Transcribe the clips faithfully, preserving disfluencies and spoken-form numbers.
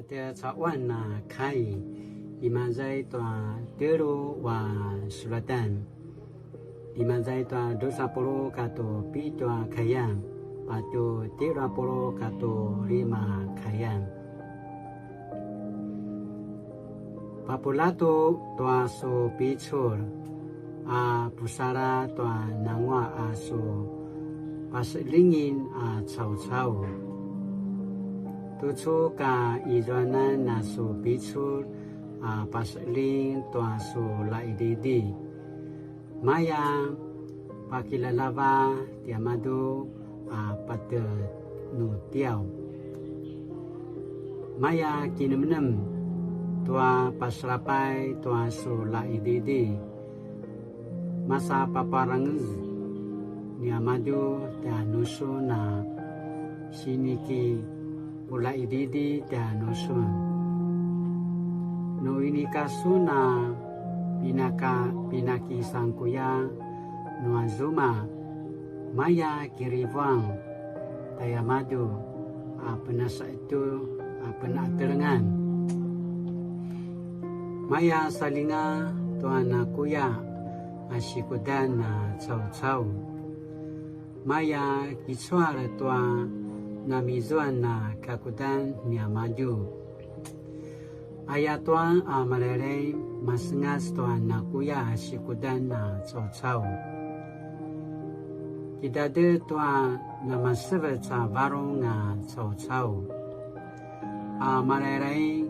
Tja cawan a kai, imaza i tua tjelu a sulatan, imaza i tua drusa puluq katua pitju a kayan, patje tjelu a puluq katua lima a kayan. Papuljatu tua su picul, a pusalja tua nanguaq a su paseljingen a caucau. Tucu ka izuanan a su picul a paseljing tua su laididi. Maya pakilalava tiamadju a patje nutiaw. Maya kinemnem tua pasalapay tua su laididi. Masa paparangez niamadju tjanusun a siniki pulaididi tjanusun. Nu inika sun a pinaka, pinakisangkuya nua zuma, maya kirivuang tjaiamadju a penasaitu a penatelengan. Maya saljinga tua nakuya a sikudan a caucau. Maya kicual tua namizuan a kakudan niamadju. Ayatua a Malailai masengac tua nakuya a sikudan a caucau. Kidade tua namasevec a varung a caucau. A Malailai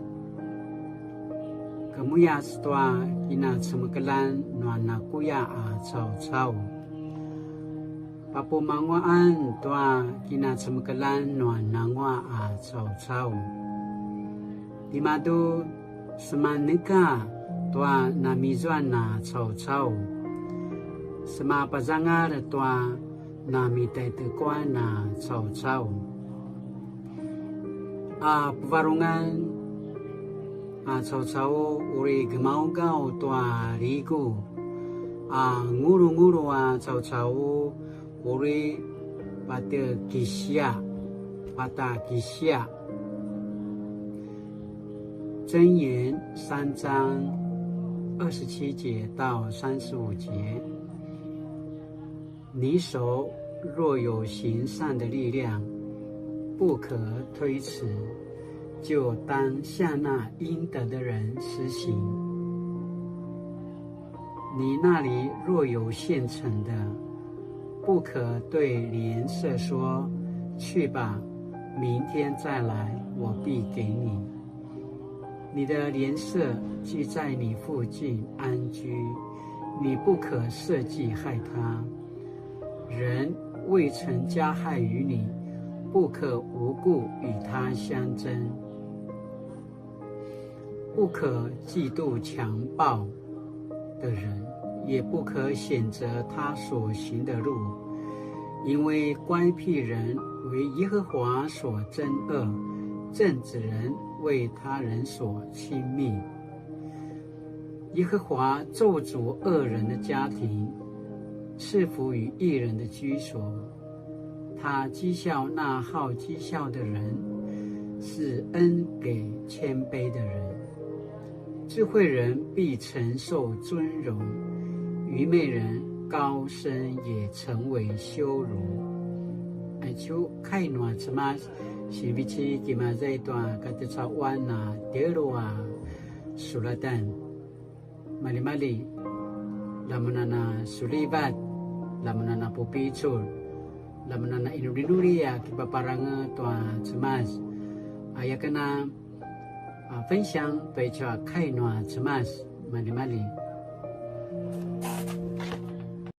kemuyac tua kinacemekeljan nua nakuya a caucau. Papumanguaqan tua kinacemekeljan nua nanguaq a caucau. Timadju semaneka tua namizuan a caucau. Semapazangal tua namitaitekuan a caucau. A puvarungan a caucau uri gemaugaw tua ligu, a ngulungulu a caucau uri patakisia, patakisia. 箴言三章二十七节到三十五节。 你手若有行善的力量，不可推辞，就当向那应得的人施行。你那里若有现成的，不可对邻舍说：“去吧，明天再来，我必给你。” 你的邻舍既在你附近安居，你不可设计害他。人未曾加害于你，不可无故与他相争。不可嫉妒强暴的人，也不可选择他所行的路，因为乖僻人为耶和华所憎恶，正直人为他人所亲密。耶和华咒诅恶人的家庭，赐福于义人的居所。他讥笑那好讥笑的人，赐恩给谦卑的人。智慧人必承受尊荣，愚昧人高升也成为羞辱。Aicu kai nua Cemas, sinivecik imaza i tua katucuawan a tjelu a sulatan. Malimali, lamun a na sulivat, lamun a na pupicul, lamun a na inulinuli a kipaparangez tua Cemas. Aya ken a, a, 分享 tua icu a kai nua Cemas, malimali.